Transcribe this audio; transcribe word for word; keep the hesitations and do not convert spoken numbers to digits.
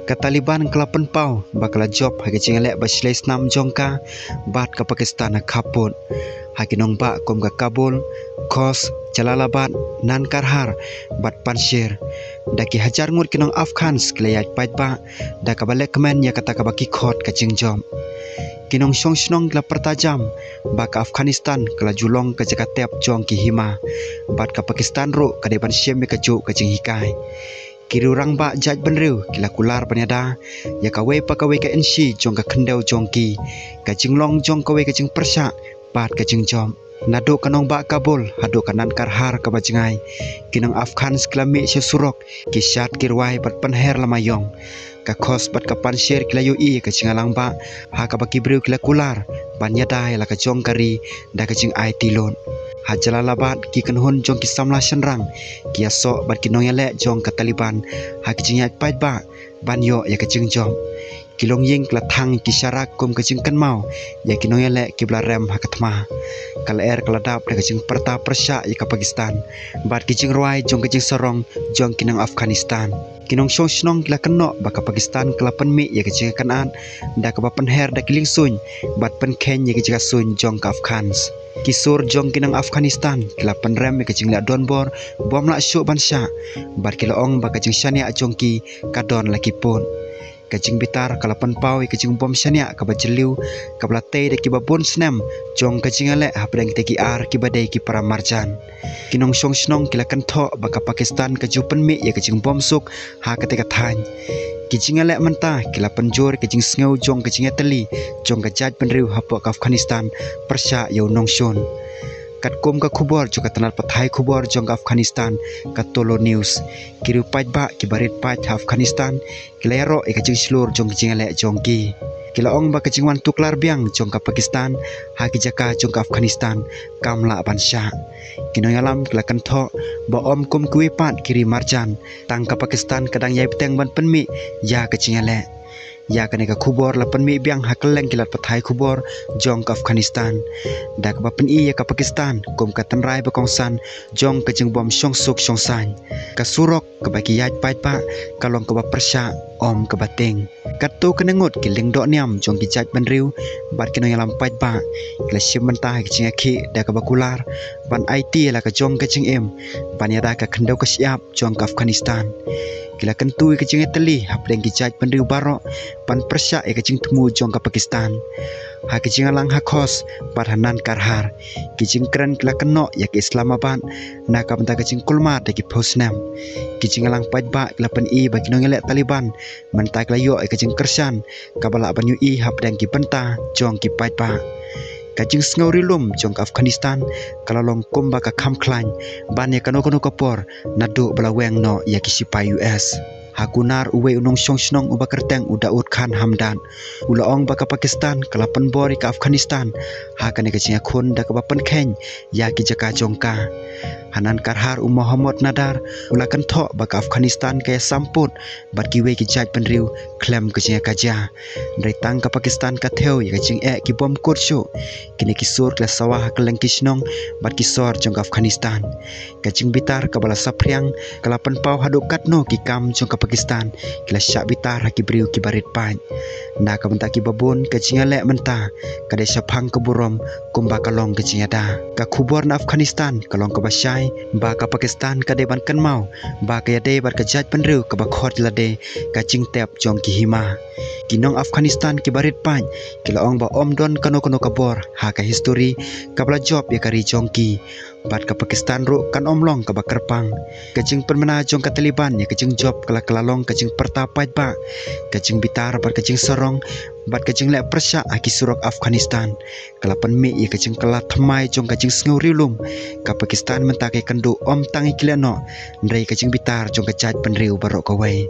Ka Taliban ka la pynpaw ba ka la jop ha ka jingïaleh ba shlei snam jong ka bad ka Pakistan ha khappud, ha ki nongbah kum ka Kabul, Khost, Jalalabad, Nangarhar bad Panjshir. Da ki hajar ngut ki nong Afghans ki la ïaid paidbah da kaba lehkmen ïa kata kaba ki khot ka jingjop. Ki nongshong shnong ki la pyrta jam ba ka Afghanistan ka la ju long ka jaka tep jong ki hima, bad ka Pakistan ruh ka dei ban shim ïa kajuh ka jinghikai. Ki riew rangbah jaitbynriew ki la kular ban ïada ïa kawei pa kawei ka inshi jong ka khyndew jong ki, ka jinglong jong kawei ka jingpyrshah bad ka jingjop. Naduh ka nongbah Kabul haduh ka Nangarhar kaba jngai, ki nong Afghans ki la mih sha surok, ki shad ki rwai bad pynher lama ïong. Ka Khost bad ka Panjshir ki la ïohi ïa ka jingïalang bah ha kaba ki briew ki la kular ban ïada ïa la ka jong ka ri da ka jingai tylli lut. Ha Jalalabad, ki kynhun jong ki samla shynrang ki ïasoh bad ki nongïaleh jong ka Taliban ha ki jingïaid paidbah ban ïoh ïa ka jingjop. Ki longïing ki la thang ïa ki sharak kum ka jingkynmaw ïa ki nongïaleh kiba la rem ha ka thma. Ka lyer ka la dap da ka jingpyrta pyrshah ïa ka Pakistan bad ki jingrwai jong ka jingsarong jong ki nong Afghanistan. Ki nongshong shnong ki la kynnoh ba ka Pakistan ka la pynmih ïa ka jingïakynad da kaba pynher da ki liengsuiñ bad pynkheiñ ïa ki jaka suiñ jong ka Afghans. Ki sur jong ki nong Afghanistan ki la pynrem ïa ka jingleh donbor bym lah shuh ban shah, bad ki la ong ba ka jingshaniah jong ki ka don la ki pud. Ka jingbitar ka la pynpaw ïa ka jingbym shaniah kaba jylliew, kaba la tei da kiba bun snem jong ka jingïaleh hapdeng kita ki ar kiba dei ki para marjan. Ki nongshong shnong ki la kynthoh ba ka Pakistan ka ju pynmih ïa ka jingbymsuk ha kata ka thaiñ. Ki jingïaleh mynta ki la pynjur ïa ka jingsngew jong ka jingïatylli jong ka jaitbynriew hapoh ka Afghanistan pyrshah ïa u nongshun. Katkum ka khubor jong ka tnad pathai khubor jong ka Afghanistan, ka Tolo News, ki riew paidbah kiba rit paid ha Afghanistan ki la ïaroh ïa ka jingshlur jong ka jingïaleh jong ki. Ki la ong ba ka jingwan tuklar biang jong ka Pakistan ha ki jaka jong ka Afghanistan kam lah ban shah. Ki nongïalam ki la kynthoh ba ym kum kiwei pat ki ri marjan, tang ka Pakistan ka dang ïai bteng ban pynmih ïa ka jingïaleh. Ïa kane ka khubor la pynmih biang ha kylleng ki lad pathai khubor jong ka Afghanistan, da kaba pyni ïa ka Pakistan kum ka tynrai ba kongsan jong ka jingbym shongsuk shongsaiñ. Ka surok kaba ki ïaid paidbah ka long kaba pyrshah, ym kaba tieng. Katto katne ngut ki lyngdoh niam jong ki jaitbynriew bad ki nongïalam paidbah ki la shim bynta ha ka jingïakhih da kaba kular ban aiti ïa la ka jong ka jingim ban ïada ka khyndew ka shyiap jong ka Afghanistan. Ki la kyntu ïa ka jingïatylli hapdeng ki jaitbynriew baroh ban pyrshah ïa ka jingthmu jong ka Pakistan. Ha ka jingïalang ha Khost bad ha Nangarhar, ki jingkren ki la kynnoh ïa ka Islamabad na ka bynta ka jingkulmar da ki phew snem. Ki jingïalang paidbah ki la pyni ba ki nongïaleh Taliban mynta ki la ïoh ïa ka jingkyrshan kaba lah ban ïohi hapdeng ki bynta jong ki paidbah. Ka jingsngew riewlum jong ka Afghanistan ka la long kumba ka kham khlaiñ ban ïa kano kano ka por naduh ba la weng noh ïa ki shipai U S. Ha Kunar, uwei u nongshong shnong uba kyrteng u Daud Khan Hamdad u la ong ba ka Pakistan ka la pynbor ïa ka Afghanistan ha kane ka jingïakhun da kaba pynkheiñ ïa ki jaka jong ka. Ha Nangarhar, u Mohammad Nadar u la kynthoh ba ka Afghanistan ka ïasam pud bad kiwei ki jaitbynriew khlem ka jingïakajia. Hynrei tang ka Pakistan ka thew ïa ka jingeh ki bym kut shuh. Kine ki sur ki la sawa ha kylleng ki shnong bad ki sor jong ka Afghanistan. Ka jingbitar kaba la saphriang ka la pynpaw haduh katno ki kam jong ka Pakistan ki la shah bitar ha ki briew kiba rit paid. Na ka bynta kiba bun, ka jingïaleh mynta ka dei shaphang ka burom kumba ka long ka jingïada. Ka khubor na Afghanistan ka long kaba shai ba ka Pakistan ka dei ban kynmaw ba ka ïadei bad ka jaitbynriew kaba khot ïa lade ka jingtep jong ki hima. Ki nong Afghanistan kiba rit paid ki la ong ba ym don kano kano ka bor ha ka histori kaba la jop ïa ka ri jong ki, bad ka Pakistan ruh kan ym long kaba kyrpang. Ka jingpynbna jong ka Taliban ïa ka jingjop ka la kylla long ka jingpyrta paidbah, ka jingbitar bad ka jingsarong, bad ka jingleh pyrshah ha ki surok Afghanistan ka la pynmih ïa ka jingkylla thymmai jong ka jingsngew riewlum. Ka Pakistan mynta ka ïakynduh ym tang ïa ki lehnoh, hynrei ka jingbitar jong ka jaitbynriew baroh kawei.